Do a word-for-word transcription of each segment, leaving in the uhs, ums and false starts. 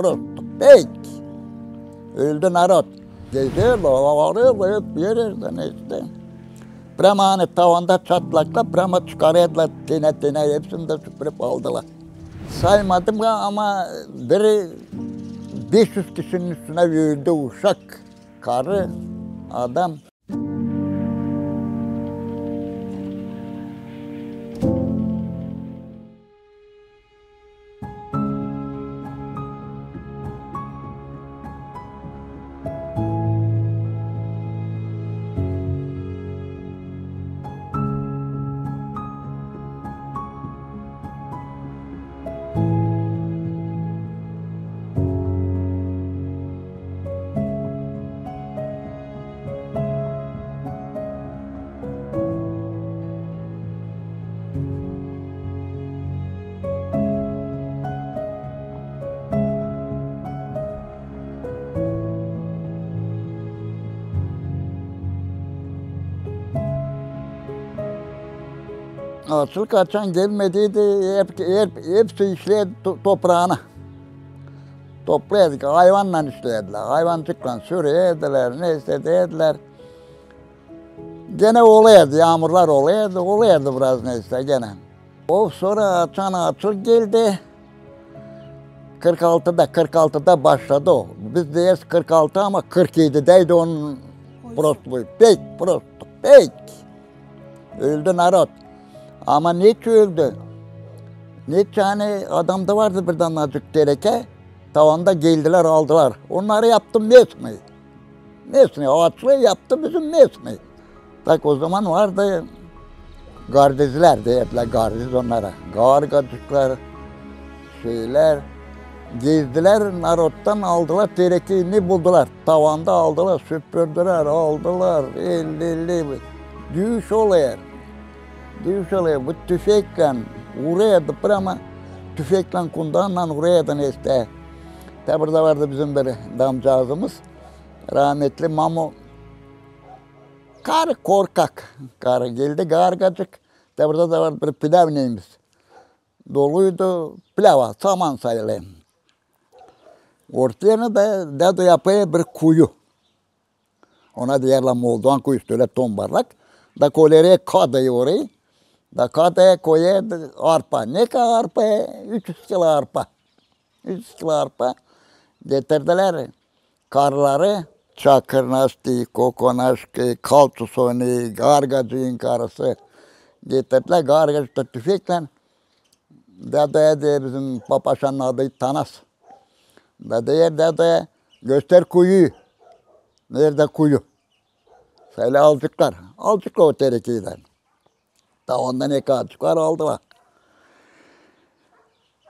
prosto, pek. Öldü narod. Gezerlär, arêêrlar, hep yerlerdä, neysä. Prama ani tavanda çatlaklar, prama çıkarêrdılar tenä-tenä, hepsini dä süpürüp aldılar. Saymadım, ama biri beş üz kişinin üstünä öldü, uşak, karı, adam. Aaçlık açan gelmediydi, hep, hep, hepsi işleerdi to-, topraana. Toplêêrdık, ayvannan işleerdilär. Ayvancıklan sürerdilär, neysä ederdilär. Genä olêrdı, yaamurlar olêrdı, olêrdı biraz neysä genä. O sora açan aaçlık geldi. Kırk altıda, kırk altıda başladı o. Biz deeriz kırk altı, ama kırk edideydi onun prosto boyu. Pek prosto, pek. Öldü narod. Ama neçin öldü? Neçin, ani adamda vardı bir danacık tereke, tavanda geldilär, aldılar. Onnarı yaptı местный. Местный, aaçlıı yaptı bizim местный. Tak ozaman vardı gardizlär, deerdilär gardiz onnara. Gargacıklar, şeylär. Gezdilär, naroddan aldılar terekeyi, ne buldular. Tavanda aldılar, süpürdülär, aldılar. Elli, elli. Düüş olêr. Düüş olêr. Bu tüfeklän urêêrdı, prama tüfeklän, kundannan urêêrdı neysä. Tä burada vardı bizim bir damcaazımız, rametli Mamu. Karı korkak. Karı geldi, gargacık. Tä burada da vardı bir pilav neyimiz. Doluydu pilava, saman sayılêr. Ortana da dädu yapêr bir kuyu. Ona deerlär Moldovan kuyusu, ölä tombarlak. Da kolêr kadayı orayı. Da kadaya koyêr arpa. Ne kadar arpa? Üç üz kilo arpa. Üç üz kilo arpa. Getirdilär karıları, Çakır Nasti, Koko Naşki, Kalçu Soni, gargacıın karısı. Getirdilär, gargacık da tüfeklän. Däduya deer, bizim papaşanın adı Tanas. Da deer däduya: göster kuyuyu. Neredä kuyu? Söylä aldılar. Aldılar o terekeyä. Tavandan ne kadar çıkar, aldılar.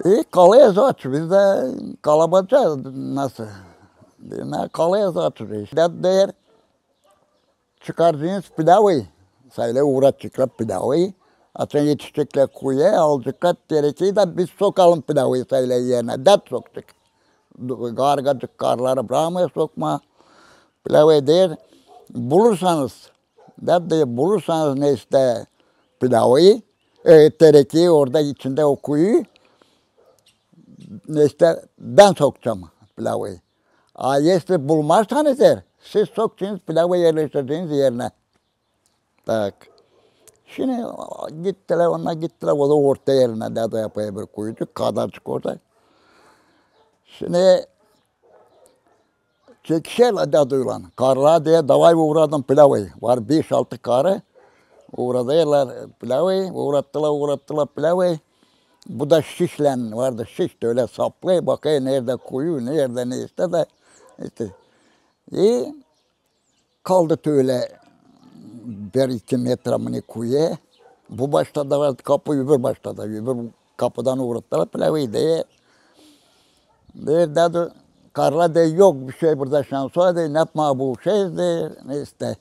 E, kalêrız aç, biz dä kalacez nasıl? Deer, kalêrız aç. Dädu deer, çıkaracenız pilavı. Söylä uuraceklar pilavı. Açan etişeceklär kuyuya, alaceklar terekeyi da biz sokalım pilavı, söylä, erinä. Dädu sokacek. Gargacık karıları brakmêêr sokmaa pilavı, deer, bulursanız, dädu deer, bulursanız neştä pilavı, e, terekeyi orada içindä o kuyu, neştä bän sokacam pilavı. A если bulmazsanız, deer, siz sokacenız pilavı, erleştireceniz erinä. Tak. Şindi gittilär, onnar gittilär, o da orta erinä, dädu yapêr bir kuyucuk, kadarcık orada. Şindi çekişerlär däduylan. Karılar deer, davay uuradım pilavı. Var beş-altı karı. Uurêêrlar pilavı, uurattılar, uurattılar pilavı. Bu da şişlän vardı, şiş, ölä saplêêr, bakêr, neredä kuyu, neredä neştä da, işte. E, kaldı ölä bir-iki metra mı ne kuyu. Bu başta da var kapu, öbür başta da, öbür kapudan uurattılar pilavı, deer. Deer dädu, karılar deer, yok bir şey burada şansı, deer, ne yapmaa bu şey, deer, neştä.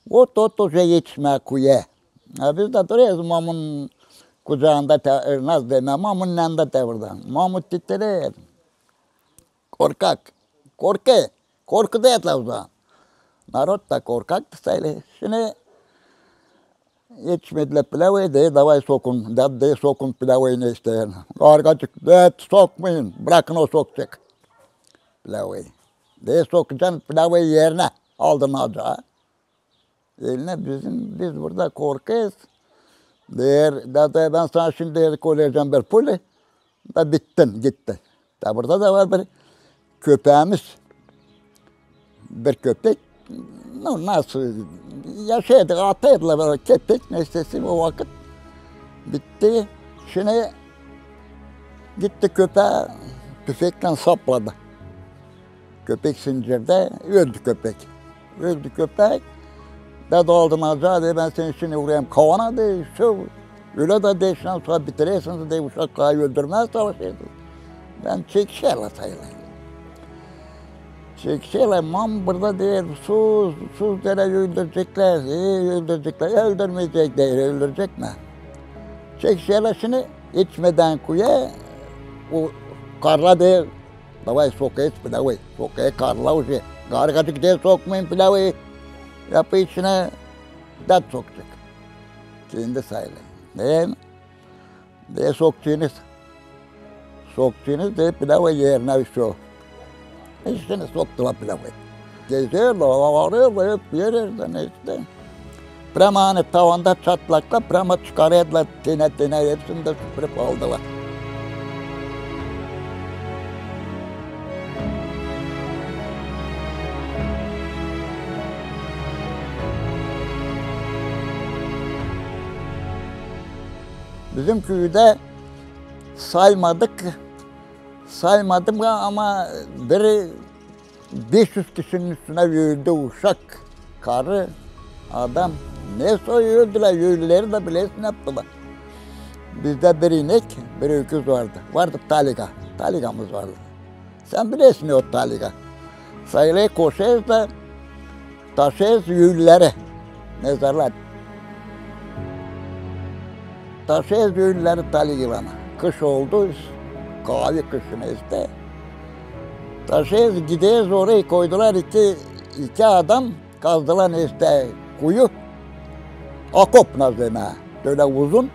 Ot, ot, uje etişmää kuyuya. A biz dä durêrız Mamunun kucaanda, te-, nasıl demää, Mamunun yanında tä burada. Mamu titreer. Korkak. Korku. Korku deerlär o zaman. Narod da korkaktı, söylä. Şindi etişmedilär pilavı, deer, davay sokun. Dädu deer, sokun pilavı neştä. Gargacık, deer, sokmayın. Brakın, o sokacek. pilavı. Deer, sokacan pilavı erinä aldırmaca elinä bizim, biz burada korkêrız. Deer, da, da bän sana şindi, deer, koyacam bir pulä. Da bittin, gitti. Da burada da var bir köpeemiz. Bir köpek, no, nasıl yaşêêrdı, atêrdılar bölä köpek, neysä o vakıt bitti. Şindi gitti köpää tüfeklän sapladı. Köpek sincirdi, öldü köpek. Öldü köpek. Da aldırmaca, deer, bän seni şindi vurêrım kavana, deer, şö, ölä da deer, şundan sora bitirersiniz, deer, uşakları öldürmää savaşêrsınız. Bän çekişerlär sayılêr. Çekişerlär, man burada deer, sus, sus deer, öldüreceklär, e, öldüreceklär, öldürmeyecek deer, öldürecek mi? Çekişerlär şindi, etişmedän kuyuya, o karılar deer, davay sokêrız pilavı, sokêrız karılar uje. Garıcık deer sokmayın pilavı, yapı içinä, dat sokacek. Kendi sayılêr. Ne? Deer, sokacınız. Sokacınız, deer, pilavı erinä, şö. İşte soktular pilavı. Gezerlär, arêêrlar, hep yer erdä, neysä. Prama ani tavanda çatlaklar, prama çıkarêrdılar tenä-tenä, hepsini dä süpürüp aldılar. Bizim küüdä saymadık, saymadım, ama bir beş üz kişinin üstünä öldü uşak, karı, adam. Nesoy öldülär, ölüleri dä bilersin ne yaptılar. Bizdä bir inek, bir öküz vardı. Vardı taliga, taligamız vardı. Sän bilersin o taliga. Sayılêr, koşêrız da taşıyêrız ölüleri mezarlara. Taşıyêrız ölüleri taligaylan. Kış oldu, kaavi kışı neysä. Taşıyêrız, gideriz, orayı koydular iki, iki adam, kazdılar neysä kuyu. Okop nazı demää, bölä uzun.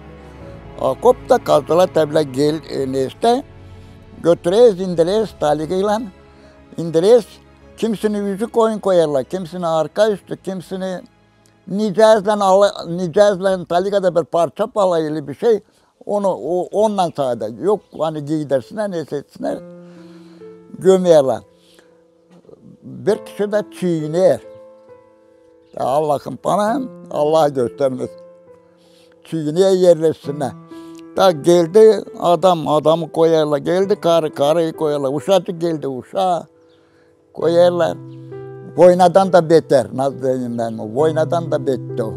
Okop da kazdılar, tabi, gel, e, neysä. Götüreriz, indireriz taligaylan. İndireriz. Kimisini üzük boyun koyêrlar, kimisini arka üstü, kimisini nicääzlän ala-, nicääzlän taligada bir parça pala, ölä bir şey. Onu, o, ondan sade. Yok, ani giydirsinnär, neysä etsinnär. Gömerlär. Bir kişi dä çiiner. Ya Allahım, bana Allah göstermesin. Çiiner, erleşsinnär. Da geldi adam, adamı koyêrlar. Geldi karı, karıyı koyêrlar. Uşacık geldi, uşaa koyêrlar. Boynadan da beter, nazı deyim bän, o boynadan da beter o.